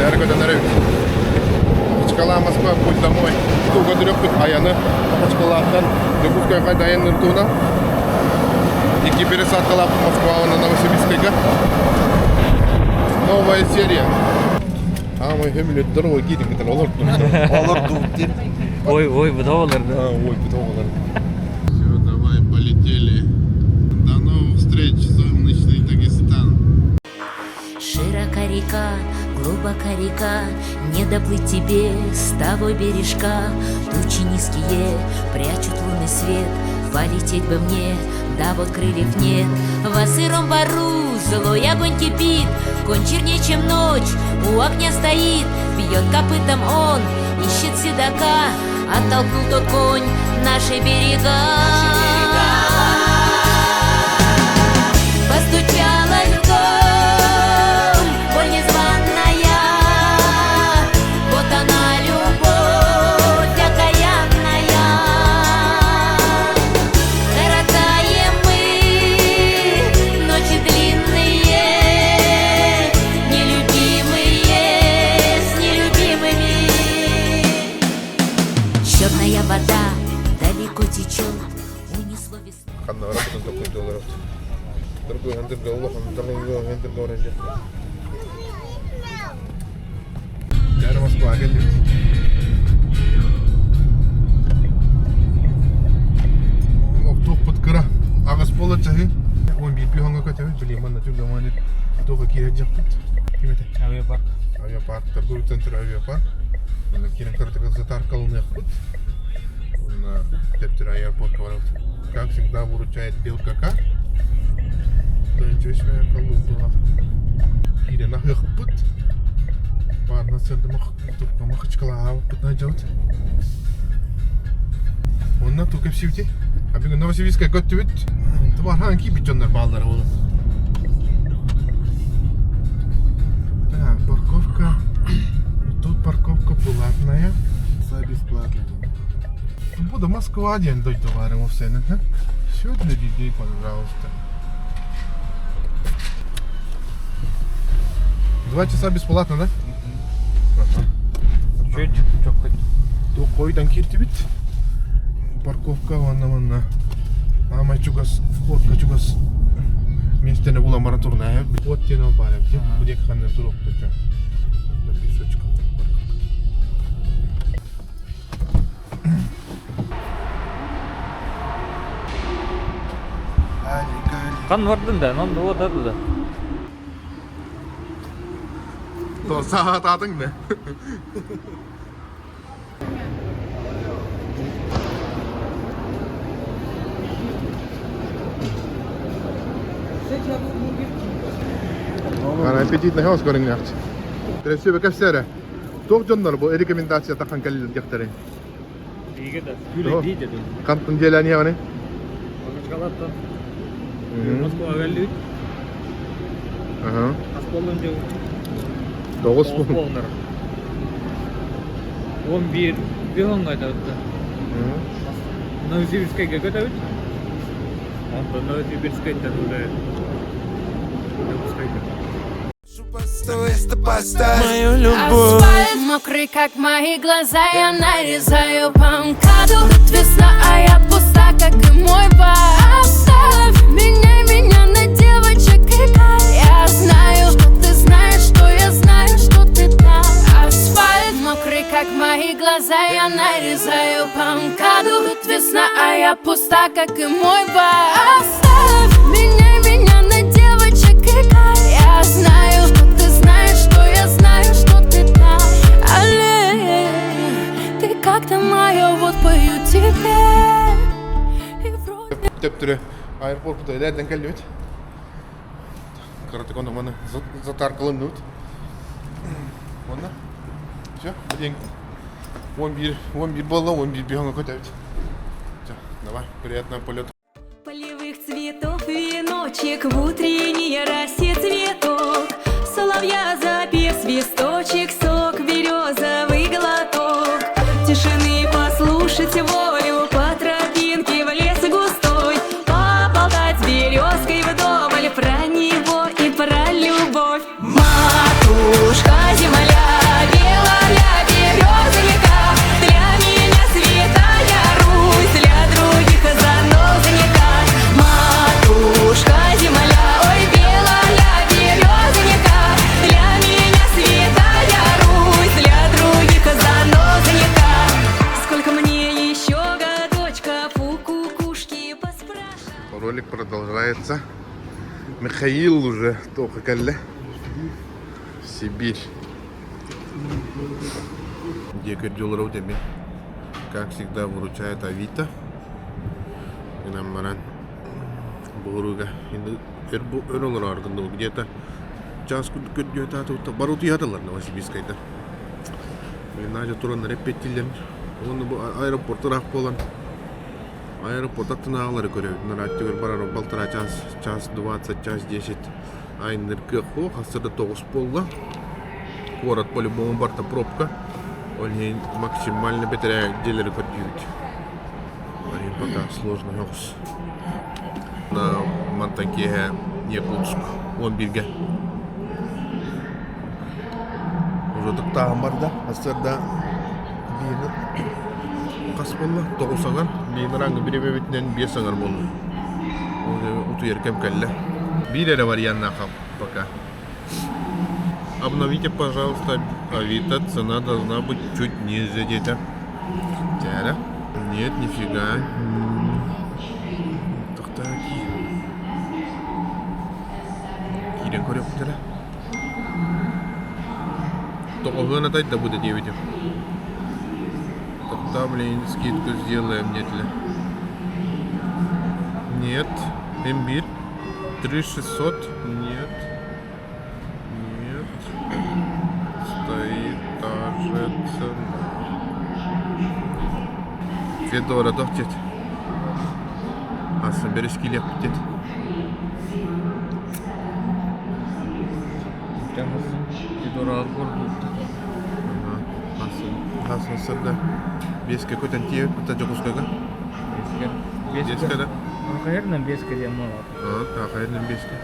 Тайяр көтөнөр эбит. Махачкала, Москва, путь домой. Туга дүрөкпүт айаны Махачкалаттан Дьокуускайга дайан ыртууна. Икки пересадкалаах Москва уонна Новосибирскайга. Новая серия. Аамай хөмүлөт здорово киирин кытары олордум. Олордум диэн. Ой, ой, бу олорду. Ой, бу олорду. Все, давай, полетели. До новых встреч, солнечный Дагестан. Широка река, глубока река, Не доплыть тебе с того бережка. Тучи низкие прячут лунный свет, Полететь бы мне, да вот крыльев нет. В сыром бару злой огонь кипит, Конь чернее, чем ночь, у огня стоит, Бьет копытом он, ищет седока, Оттолкнул тот конь наши берега. Постучалась в дом, боль незваная, Вот она, любовь окаянная. Коротаем мы ночи длинные, Нелюбимые с нелюбимыми. Черная вода далеко течет, унесло весну. Ханна работа такой долларов. Другой андерга улахан, другой андерга оранжа. Дәрі Москва келдік. Оптуохпут кыра. Аҕыс буола чаһы. 11 пиһоҥҥа көтөбүт. Билим манна түргэманит туоха киирэ дьахпыт. Ким этэ? Авиапарк. Авиапарк, торговый центр авиапарк. Онно киирэн кыратык затаркалыныахпыт. Онно төптөр аэропортка барабыт. Как всегда выручает Белка К. Да ничего себе, колу Киирэн аһыахпыт. Баарына Махачкалаабыппыт наадьабыт. Онно туу кэпсиибитий? А бүгүн Новосибирскай көттүбүт. Тубархан киирбит дьоннор бааллара буолуо. Так, парковка. Тут парковка платная. Бесплатно. Буду Москва диэн дойдулары вовсе. Все для детей, пожалуйста. 2 часа бесплатно, да? Ага. Чуть, чоккой. Туоххойдан киирдибит. Парковка уонна манна. Аамай чугас, входка чугас. Миэстэни булан баран турна. Вот диэн ол баар эбит. Бу диэки ханна туруохтуча. Песочка. Хан бардын да, нон вот это да. То саатаатыҥ да? Ана аппетитный хаус көрүҥнээх. Красиво кэпсээрэ. Туох дьоннор бу рекомендация тахан кэллин диэхтэрин? Иге да, күлэ дии дедим. Хантан дьиэлэниэҕиний? Махачкалаттан. Москваҕа кэллибит. Аха. Хас буоллун дьыл? Тоҕус Тоҕус буоллар. 11 биһоҥҥа айтабытта. Новосибирскайга көтөбүт. Онтон Новосибирскайтан уже Дьокуускайга. Мою любовь. Асфальт мокрый, как мои глаза, я нарезаю по МКАДу. Тут весна, а я пуста, как и мой бар. Оставь меня, меня на девочек и кайф. Я знаю, что ты знаешь, что я знаю, что ты там. Асфальт мокрый, как мои глаза, я нарезаю по МКАДу. Тут весна, а я пуста, как и мой бар. Оставь меня, меня на девочек и кайф. Я знаю, что ты знаешь, что я знаю, что ты там. Алле, ты как-то моя, вот пою тебе. И вроде Төптөрү аэропортпут элээрдэн кэллибит. Кыратык ону маны затаркалынныбыт. Уонна все, билиэҥ 11 11 буолла, 11 биһоҥҥо көтөбүт. Все, давай, приятного полета. Полевых цветов веночек в утренней росе цветок. Соловья запев, свисточек, сок, березовый глоток. Тишины послушать волю по тропинке в лес густой. Поболтать с березкой вдоволь про него и про любовь. Матушка земля. Продолжается. Михаил уже только кэллэ. Сибирь. Где көрдүлэр деми. Как всегда выручает Авито. Гынан баран буһурууга өр олорор гынныбыт где-то час көрдүөтаатыбыт бары утуйатылар Новосибирскайда. Надя тураннар эппиэттииллэр. Уонна бу аэропорт ыраах буолан аэропорт аттынааҕылары көрөбүт. Нарааттыгар барар балтараа час, час 20, час 10 айанныыр кыах суох. Сарсыарда 9 буолла. Куорат по-любому барыта пробка. Ол иһин максимально бэтэрээ дьиэлэри көрдүүбүт. Ол иһин пока сложно соҕус. Мантан киэһэ Якутск 11-гэ Уже тыктааһын барда. Сарсыарда биини хас буолла? 9 аҥар. Биин араҥы бириэмэбитинэн 5 аҥар буолла. Утуйар кэм кэллэ. Биир эрэ варианнаах пока. Обновите, пожалуйста, Авито. Цена должна быть чуть ниже где-то. Тяра. Нет, нифига. Тохтаа Киирэн көрүөхтэрэ. Тоҕоһуон атай да будет диэбитим. Тогда, блин, скидку сделаем, нет ли? Нет. Имбирь. 3600. Нет. Нет. Стоит та же цена. Федора тохтет. Асан берешкилеп дед. Федора курдук. Асан асан сырда. Беске көтөн тиэбит быта Дьокуускайга. Беске. Беске да? Хайырынан беске диэн буолар. Аа, хайырынан беске.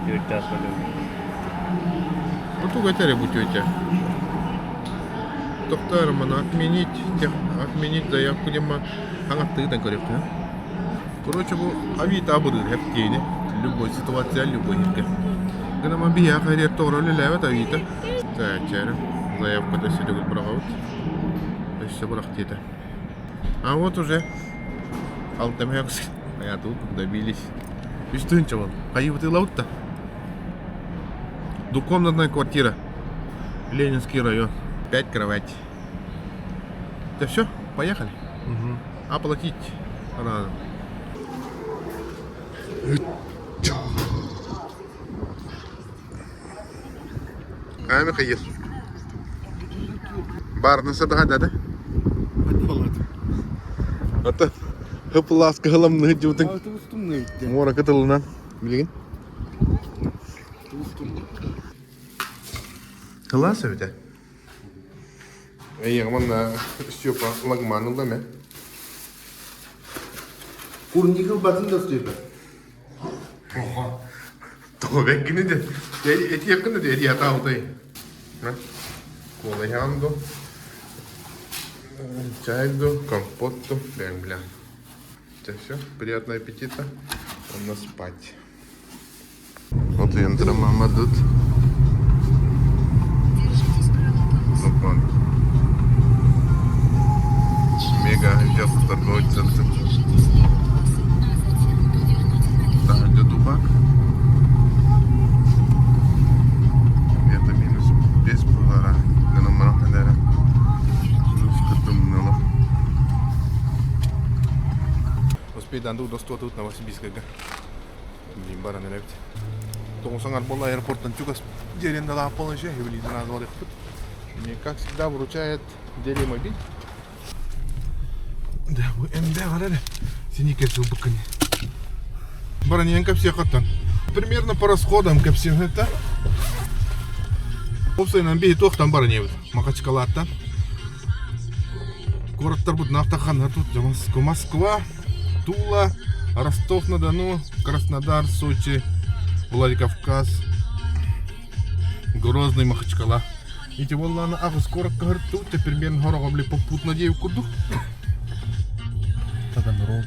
Төрт час Ну, тугу этэрэ бу тетя? Тоқтар маны отменить, тех, отменить заявку дима аңаттыгытан көрүөххэ. Короче, бу Авито абырыыр хэптиэни. Любой ситуация, любой хэргэ. Гынама биһиэхэ хэрийэр тоҕоро үлэлээбэт Авито. Чээрэ, заявката өссө төгүл быраҕабыт. Өссө бырах диэтэ. А вот уже алтамыһах тут добились. Үс тыһыынча буолла. Хайыыбытыылабыт да. Двухкомнатная квартира. Ленинский район. Пять кроватей. Да все, поехали. Угу. Оплатить надо. А, Михаил. Барны садаха дада. Ата хыпыласка хыламны дьутын. Муора кытылынан билигин. Кылаас эбитэ. Эйиэхэ манна Степа лагман ылла ме. Курник ылбатын да Степа. Ого. Тоҕо бэккини де. Этиэххин да этиэ атаабытай. Куолайаан до. Чай до, компот до, бэҥ бля. Все, приятного аппетита. Он спать. Вот Ендра мама тут. Опа. Мега идет в торговый центр. Там идет дубак. Где-то минус 5 буолара. Гынан баран кэлэрэ. Тымнылар. Успейданды удостуотут Новосибирскайга. Билин баран эрэбит. Тоҕус буолла аэропорттан чугас деревнялаах буолан еще билиитин аазалыахпыт. Мне, как всегда, выручает Делимобиль. Да, бу МД бар эрэ. Синикер сылбыккын. Баран кэпсиэххиттэн. Примерно по расходам кэпсиэххиттэн. Уопсайынан биһи туохтан баран иһэбит? Махачкалаттан. Куораттарбыт нафтаханна тут Москва, Тула, Ростов-на-Дону, Краснодар, Сочи, Владикавказ, Грозный, Махачкала. Ити буоллаҕына аҕыс куоракка сырыттыбыт, примерно сороҕо били попутно диэбит курдук. Таганрог.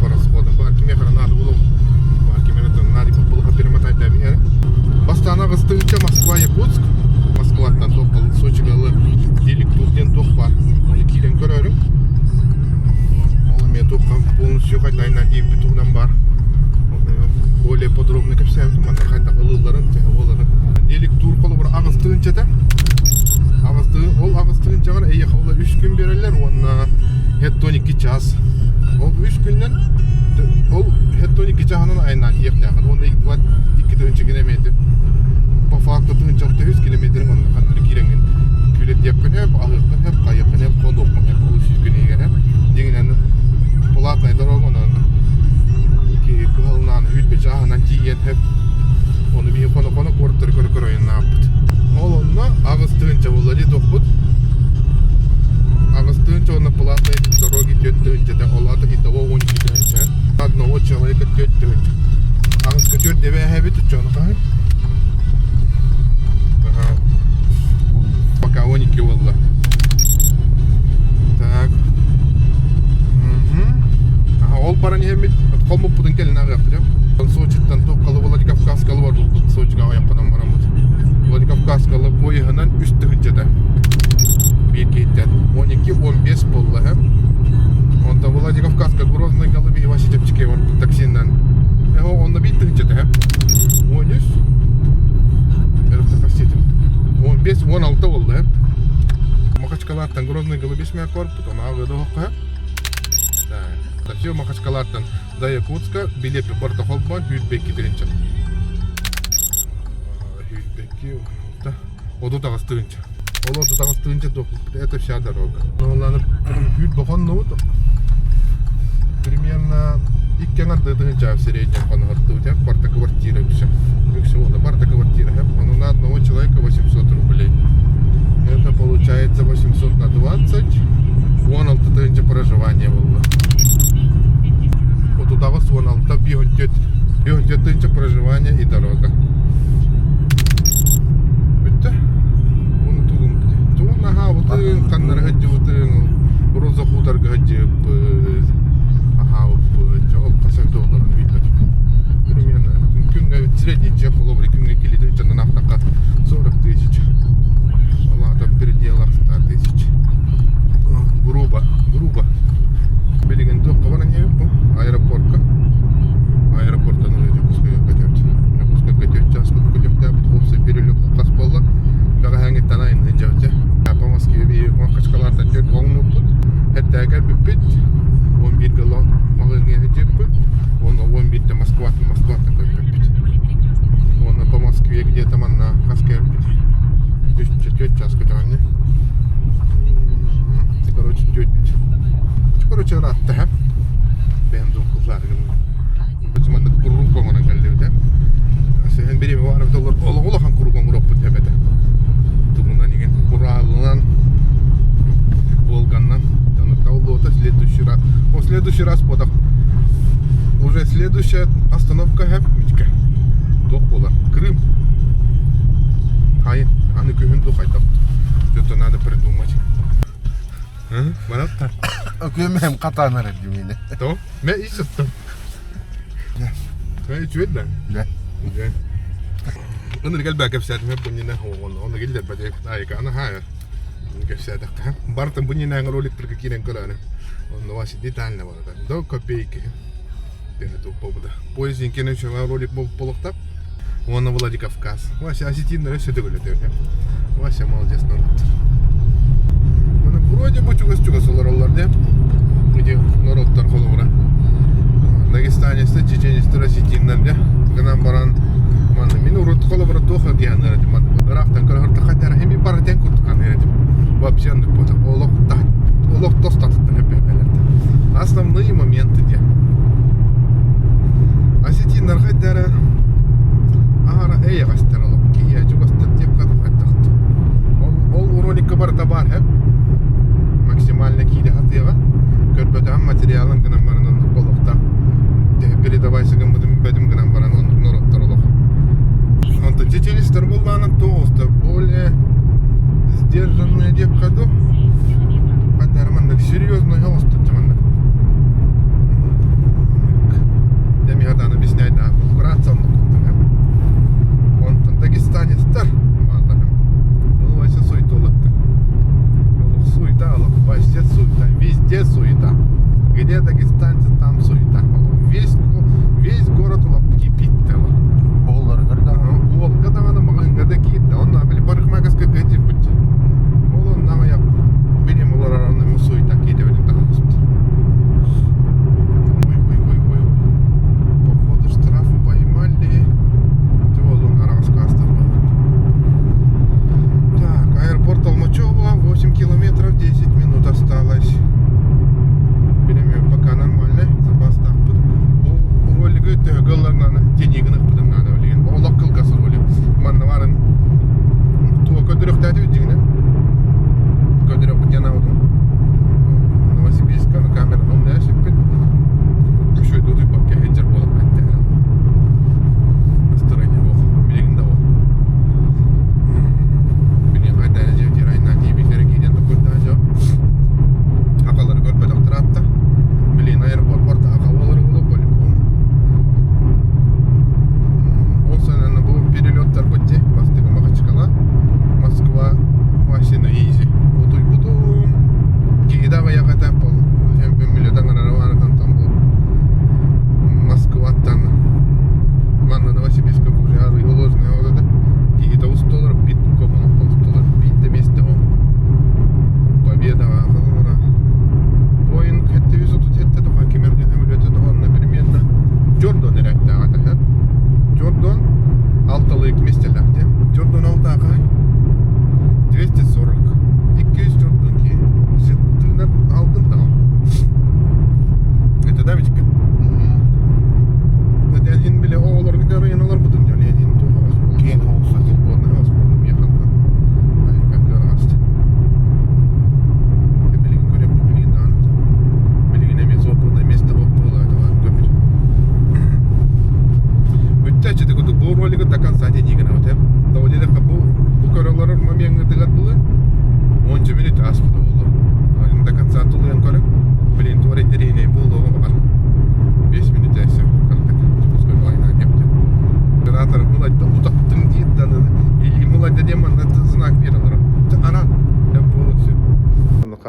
По расходам. Кимиэхэ надо было, кимиэхэ надо было перемотать да биһиэрэ. Бастаан аҕыстыынча Москва, Якутск. Москваттан туох Сочига Делик туох диэн туох баар. Оны киирэн көрөрүм. Ол эмиэ Туохха полностью хайдайынан тиийбит туһунан баар. Более подробно кэпсээбитим, манна хайдах ылыылларын, төһө буоларын. Делик тур холобура аҕыс тыһыынчата. Аҕыс ол аҕыс тыһыынчаҕар эйиэхэ ол үс күн биэрэллэр уонна хеттон икки час. Ол үс күннэн ол хеттон икки чаһынан айаннаан тиийиэхтээххин. Уонна 2 тыһыынча километр. По факту тыһыынча үс километрин онно ханна киирэҥҥин күлэтиэххин сөп, аһыаххын сөп, хайыаххын сөп, хонуоххун сөп, ол үс күн иһигэр сөп. Дьиҥинэн платная дорога онон киһи кыһалнаан сүүрбэ чааһынан тиийэн сөп. Ону биһи хоно-хоно куораттары көрө-көрө айаннаабыппыт. Ол онно аҕыс тыһыынча буолла дии туохпут. Аҕыс тыһыынча уонна платной дороги түөрт тыһыынчата, ол аата итого 12 тыһыынча. Одного человека түөрт тыһыынча. Аҕыска түөрт эбээһэбит оччону хаһан? Ага. Пока 12 буолла. Так. Ага, ол баран иһэммит холмуппутун кэлин аҕыахпыт. Сочиттан туоххалы Владикавказкалы барбыппыт Сочига айахханан бараммыт. Владикавказкалы поеһынан үс тыһыынчата. Биир киһиттэн 12-15 буолла һэ. Онтон Владикавказка Грозный Голубей Вася чэпчэки барбыт таксинан. Эһо онно биир тыһыынчата һэ. 13 15 16 буолла һэ. Махачкалаттан Грозный Голубей смяк барбыт, оны ааҕыада оһоххо һэ. Все Махачкалаттан до Якутска билиэппи барыта холбоон 22 тыһыынча. 22 38 тыһыынча. Ол 38 тыһыынча это вся дорога. Ну, сүүрбэ хоннубут. Примерно икки аҥардыы тыһыынча в среднем хоноһортубут. Барыта квартира үксэ. Үксэ буолла. Барыта квартира. Ону на одного человека 800 рублей. Это получается 800 на 20. 16 тыһыынча проживание буолла. 38 16 54 54 тыһыынча проживание и дорога. Бүттэ. Уну тугум тугун аһаабытын, ханнара сылдьыбытын, Роза хуторга сылдьыбыт, аһаабыппыт, ол хас долларын билбэтим. Примерно күҥҥэ средний чек холобур күҥҥэ килитин дьоннон аахтахха 40 тысяч. Ол аата в пределах 100 тысяч. Грубо, грубо. Билигин туохха баран иһэбит бу? Аэропортка. Аэропорттан Дьокуускайга көтөбүт. Дьокуускайга төрт чаас курдук көтүөхтээхпит. Уопсай перелет хас буолла? Бэҕэһээҥҥиттэн айанныы дьэбитэ. По Москве Махачкалааттан төрт оҥнубуппут. Эттээкэр бүппүт. 11 гыло маҕыыҥҥа сылдьыппыт. Уонна 11-те Москваттан Москваттан көппүппүт. Уонна по Москве где-то манна хас кэлбит? Үс төрт час көтөҕөннө. Короче, төрт. Короче, ыраатта һэ. Бэйэм дум кыллаары гынным. Маннык куруук оҥорон кэллибит ээ. Сэһэн бириэмэ баар олор олох улахан куруук оҥоруохпут эбэтэ. Тугунан игин Уралынан, Волганнан. Лота следующий раз. О, следующий раз бодах. Уже следующая остановка хэп Митька. Туох буолар? Крым. Хайын, аны күһүн туох айдап. Что-то надо придумать. Бараттар. Күөмэм хатаанар эрдимине. То? Мэ ис сыттым. Үчүгэй да? Да. Үчүгэй. Ынырык элбэх кэпсээтим бу иннинэ онно киллэрбэт айыкааны хаайар кэпсээтэххэ бартын бу иннинээҥи роликтарга киирэн көрөөрү онно вообще детально барыта до копейки Поезд инкенен үчүгэй ролик буолуохтаах уонна Владикавказ Вася осетиннары өссө төгүлөтө Вася молодец народтар вроде бы чугас-чугас олороллор де где народтар холобура дагестанецтер чеченецтер осетиннар де гынан баран манна мин урут холобура туох диһаннар этим ыраахтан көрө хаттара хеми барытен курдук этим вообще олох олох тостатыттар основные моменты де осетиннар хайдара аара эйэҕэстэр олох киһи чугастар диэп хаттахт ол роликка барыта баар хэп максимально киирэ хатыаҕа көрбөтөҕүм материалын гынан баран оннук олохта передавайся гыммытым бөдүм гынан баран оннук норуоттар олох онтон чеченецтэр буоллаҕына тоҕуста более сдержанные диэп хаду хаттары маннык серьезно оҕустар маннык Дemi хатан объясняет, да, вкратце оннук Онтон дагестанецтар бааллар. Ол вообще суетологтар. Олох суета, олох вообще суета. Везде суета. Где дагестанец?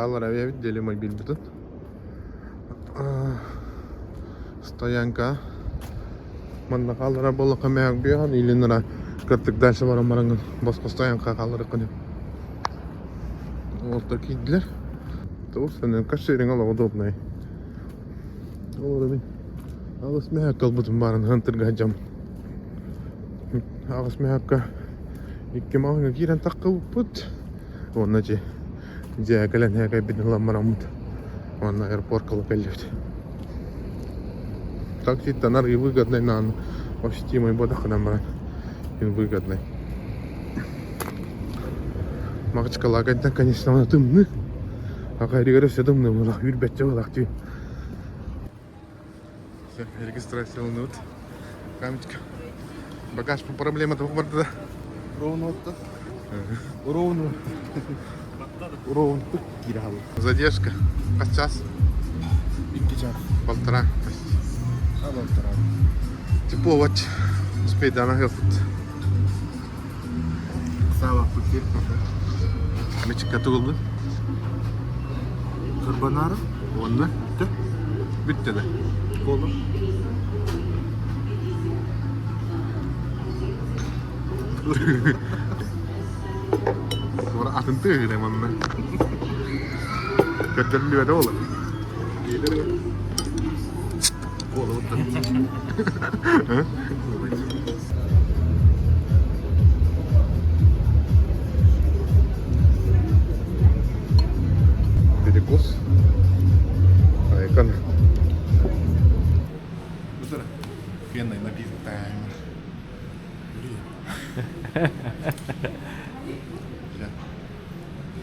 Хааллар эбит делимобильбытын. Стоянка. Манна хааллара буоллахха мэһэк биэҕин илин кыртык дальше баран бараҥҥын босхо стоянка хаалларыккын. Уолтар киирдилэр. Тоҕус каршеринг олох удобнай. Олору мин аҕыс мэһэк ылбытым баарын хантырга сылдьаммын. Аҕыс мэһэккэ икки маҕаһыыҥҥа киирэн таххыбыппыт. Уонна дьэ дьиэҕэ кэлэн һээкэйбитин ылан бараммыт уонна аэропортка ыла кэллибит. Такситтан арыы выгодный наан ощутимый буотаххынан баран выгодный. Махачкалаакайтан, конечно, она тымныы. Аҕа өссө тымныы буолах, үүрбэччэ буолах дии. Все, регистрацияланыбыт. Камечка. Багаж по проблема туох барда да? Ровно отто. Ровно. Ровно киирэ Задержка. Хас час? Икки час. Полтора. А, полтора. Тепло вот. Успей да нахылпыт. Сава пути. Мечикка тугулду. Карбонара. Уонна бүттэ. Бүттэ да. Кола. Туора атын тыаһыыр манна. Көрдөрүллүбэтэ буолар. Кола вот Перекус. Айкон. Пенный напиток таймер. Блин.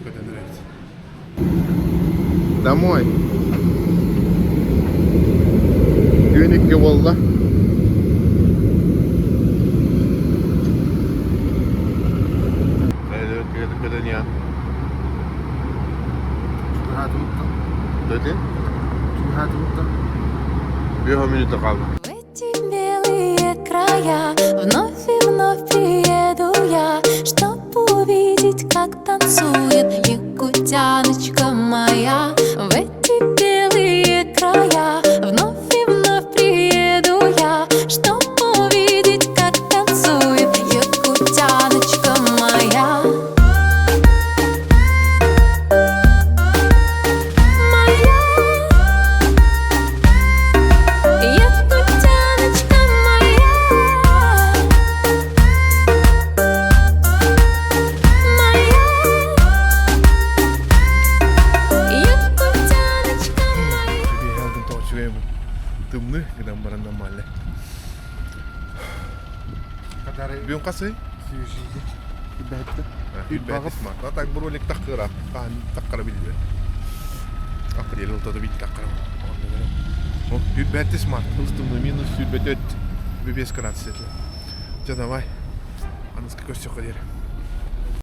Какой нравится. Домой. Күн буолла. Биэс минута хаалла. В эти белые края вновь и вновь приеду я, чтоб увидеть, как танцует якутяночка моя. В эти белые края вновь и вновь приеду я, чтоб увидеть, как танцует якутяночка моя. Моя якутяночка моя. Моя якутяночка моя. Алдым тоҕо Тымныы гынан баран нормально. Бүгүн хасый? Үрбэт Так бролик тахкыра. Тахкара билбет. Апрель ортото бит тахкара. Үрбэт смарт. Тымныы минус үрбэт өт. 5 градус. Чэ давай. Аныска көрсөххө диэри.